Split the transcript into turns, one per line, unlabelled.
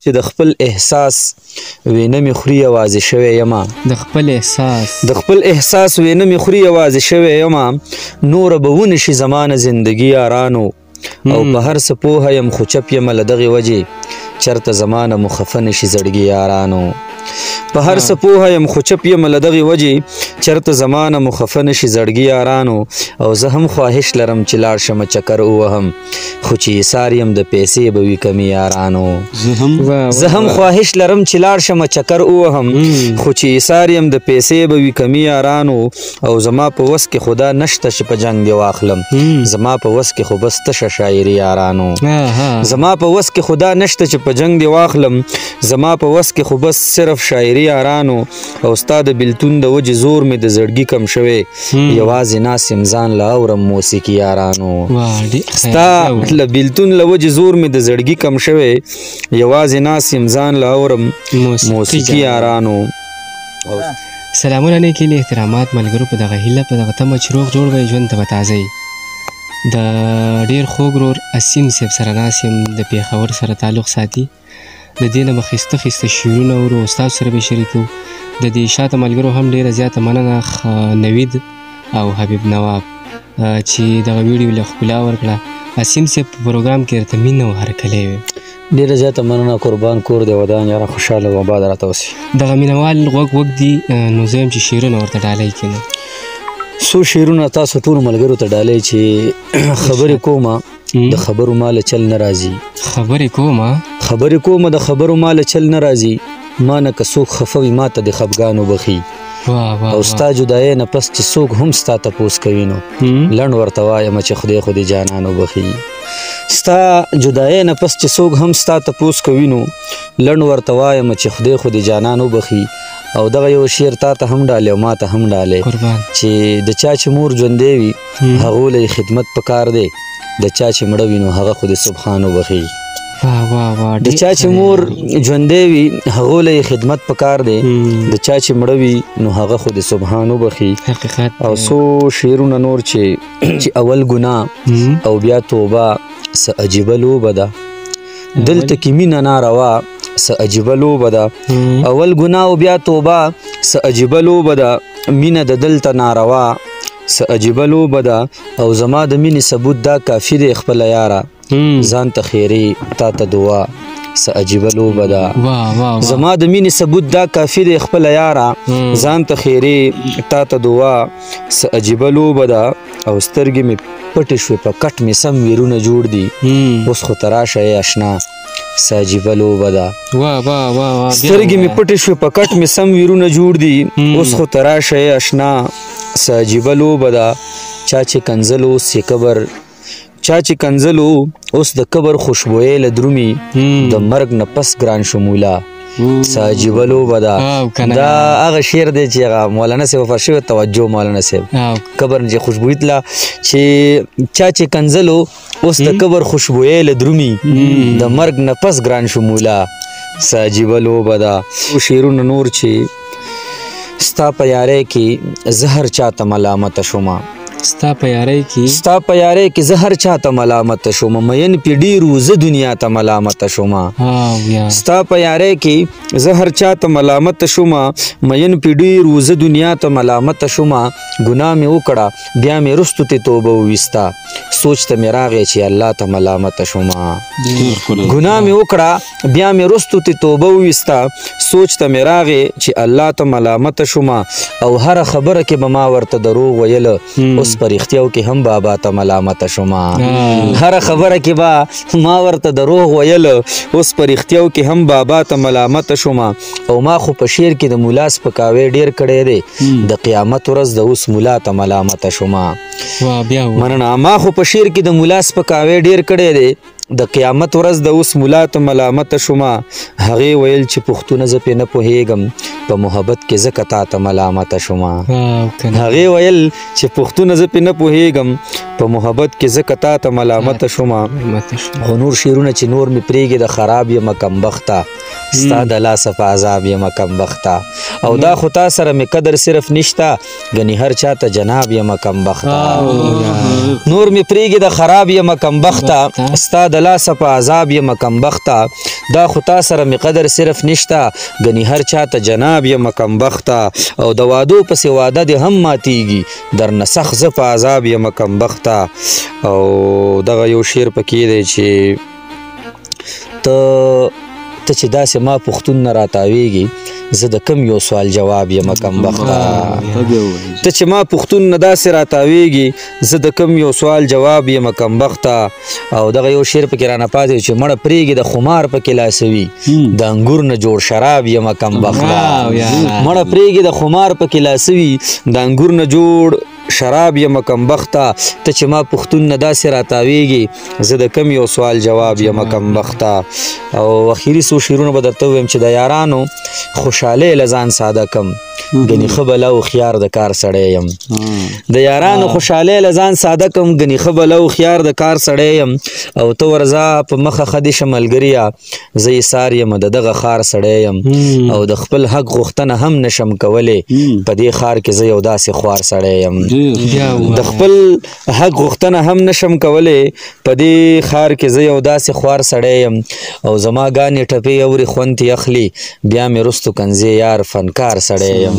چې د خپل احساس وینه مې خوري یوازې شوی یمه،
د خپل احساس،
د خپل احساس وینه مې خوري یوازې شوی یمه، نوره به ونه شي زمانه زندګي یارانو، او په هر څه پوهه یم خو چپ یمه له دغې وجې چرته زمانه مو خفه نه شي زړګي یارانو، په هر څه پوهه یم خو چپ یم له دغې وجې چرته زمانه مو خفه نه شي زړګي یارانو، او زه هم خواهش لرم چې لاړ شم چکر ووهم، خو چې ایثار یم د پیسې به وي کمې یارانو، زه هم خواهش لرم چې لاړ شم چکر ووهم، خو چې ایثار یم د پیسې به وي کمې یارانو، او زما په وس کې خدا نشته چې په جنګ دې واخلم، زما په وس کې خو بس تشه شاعري یارانو، زما په وس کې خدا نشته چې په جنګ دې واخلم، زما په وس کې خو بس صرف شاعري یارانو، او ستا د بیلتون د وجې زور مې د زړګي کم شوی، یوازې ناست یم ځان له اورم موسیقي یارانو، ستا له بیلتون له وجې زور مې د زړګي کم شوی، یوازې ناست یم ځان له اورم موسیقي یارانو.
سلامونه نیکې احترامات ملګرو، په دغه هیله په دغه تمه چې روغ جوړ وئ، ژوند ته به تازه یئ. د ډېر خوږ ورور اسیم صاحب سره ناست یم، د پېښور سره تعلق ساتي. د دې نه به ښایسته ښایسته شعرونه اورو او ستاسو سره به یې شریکوو. د دې شاته ملګرو هم ډېره زیاته مننه، نوید او حبیب نواب چې دغه ویډیو له ښکلا ورکړه. اسیم صاحب په پروګرام کې راته مینه او هرکلی وي.
ډېره زیاته مننه، قربان کور دی ودان یاره، خوشحاله او آباد راته اوسې.
دغه مینهوال غوږ وږ دي، نو زه یم چې شعرونه ورته ډالۍ کړم.
څو شعرونه تاسو ټولو ملګرو ته ډالۍ چې خبرې کومه د خبرو ماله چل نه راځي،
خبرې کومه،
خبرې کومه د خبرو ماله چل نه راځي، ما نه که څوک خفه وي ما ته د خفګان وبخي، او ستا جدایۍ نه پس چې څوک هم ستا تپوس کوي نو لنډ ورته وایم چې خدای خو دې جانان وبخي، ستا جدایۍ نه پس چې څوک هم ستا تپوس کوي نو لنډ ورته وایم چې خدای خو دې جانان وبخي. او دغه یو شعر تا ته هم ډالۍ او ما ته هم ډالۍ چې د چا چې مور ژوندی وي هغو له یې خدمت پکار دی، د چا چې مړه وي نو هغه خو دې سبحان وبخي. د چا چې مور ژوندی وي هغو له یې خدمت پکار دی، د چا چې مړه وي نو هغه خو دې سبحان وبخي. او څو شعرونه نور چې اول ګناه او بیا توبه څه عجیبه لوبه ده، دلته کې مینه ناروا څه عجیبه لوبه ده، اول ګناه او بیا توبه څه عجیبه لوبه ده، مینه د دلته ناروا څه عجیبه لوبه ده، او زما د مینې ثبوت دا کافي دی خپله یاره، ځان ته خیرې تا ته دعا څه عجیبه لوبه ده، زما د مینې ثبوت دا کافي دی خپله یاره، ځان ته خیرې تا ته دعا څه عجیبه لوبه ده، او سترګې مې پټې شوې په کټ مې سم ویرونه جوړ دي، اوس خو ته راشه ای اشنا څه عجیبه لوبه ده، سترګې مې پټې شوې په کټ مې سم ویرونه جوړ دي، اوس خو ته راشه ای اشنا څه عجیبه لوبه ده، چا چې کنځل اوس یې قبر، چا چې کنځلو اوس د قبر خوشبویې له درومي، د مرګ نه پس ګران شو مولا څه عجیبه لوبه ده. دا هغه شعر دی چې هغه مولانا صاحب وفات شوی، توجه مولانا صاحب قبر چې خوشبویي تله، چې چا چې کنځلو اوس د قبر خوشبویې له درومي، د مرګ نه پس ګران شو مولا څه عجیبه لوبه ده. شعرونه نور چې ستا په یارۍ کې زه هر چاته ملامته شومه،
ستا په یارۍ کې،
ستا په یارۍ کې زه هر چاته ملامت شوم، مین پې ډېر وو زه دنیا ته ملامت شوم، ستا په یارۍ کې زه هر چاته ملامت شوم، مین پې ډېر وو زه دنیا ته ملامت شوم، ګناه مې وکړه بیا مې وروستو ترې توبه وویسته، سوچ ته مې راغی چې الله ته ملامت شوم، ګناه مې وکړه بیا مې وروستو ترې توبه وویسته، سوچ ته مې راغی چې الله ته ملامت شوم، او هره خبره کې به ما ورته دروغ ویل، اوس په رښتیاو کې هم بابا ته ملامت شوم، هره خبره کې به ما ورته دروغ ویل، اوس په رښتیاو کې هم بابا ته ملامت شوم، او ما خو په شعر کې د مولا سپکاوی ډېر کړی دی، د قیامت ورځ د اوس مولا ته ملامت شوم. مننه. ما خو په شعر کې د مولا سپکاوی ډېر کړی دی، د قیامت ورځ د اوس مولا ته ملامت شوم، هغې ویل چې پښتونه زه پرې نه پوهېږم، په محبت کې ځکه تا ته ملامت شوم، هغې ویل چې پښتونه زه پرې نه پوهېږم، په محبت کې ځکه تا ته ملامت شوم. خو نور شعرونه چې نور مې پرېږدي د خراب یم کمبخته، ستا د لاسه په عذاب یم کمبخته. او دا خو تا سره مې قدر صرف نشته، ګنې هر چاته جناب یم کمبخته. نور مې پرېږي د خراب یم کمبخته، ستا د لاسه په عذاب یم کمبخته. دا خو تا سره مې قدر صرف نشته، ګنې هر چاته جناب یم کمبخته. او د وادو پسې واده دې هم ماتیږي، درنه سخت زه په عذاب یم کمبخته. او دغه یو شعر پکې دی چې ته ته چې داسې ما پښتون نه راتاویږي، زه د کم یو سوال جواب یم کمبخته. ته چې ما پښتون نه داسې راتاویږي، زه د کم یو سوال جواب یم کمبخته. او دغه یو شعر پکې رانه پاتې چې مړه پرېږي د خمار پکې لاسوي، د انګور نه جوړ شراب یم کمبخته. مړه پرېږي د خمار پکې لاسوي، د انګور نه جوړ شراب یم کمبخته. ته چې ما پښتون نه داسې راتاویږي، زه د کم یو سوال جواب یم کمبخته. او اخیري څو شعرونه به درته ووایم چې د یارانو خوشحالۍ له ځان ساده کم، ګنې ښه بلا هوښیار د کار سړی یم. د یارانو خوشحالۍ له ځان ساده کم، ګنې ښه بلا هوښیار د کار سړی یم. او ته ورځه په مخه ښه دې شه ملګریه، زه یې سار یم د دغه ښار سړی یم. او د خپل حق غوښتنه هم نشم کولی، په دې ښار کې زه یو داسې خوار سړی یم. د خپل حق غوښتنه هم نشم کولی، په دې ښار کې زه یو داسې خوار سړی یم. او زما ګانې ټپې اوري خوند ترې اخلي، بیا مې وروستو کنځې یار فنکار سړی یم.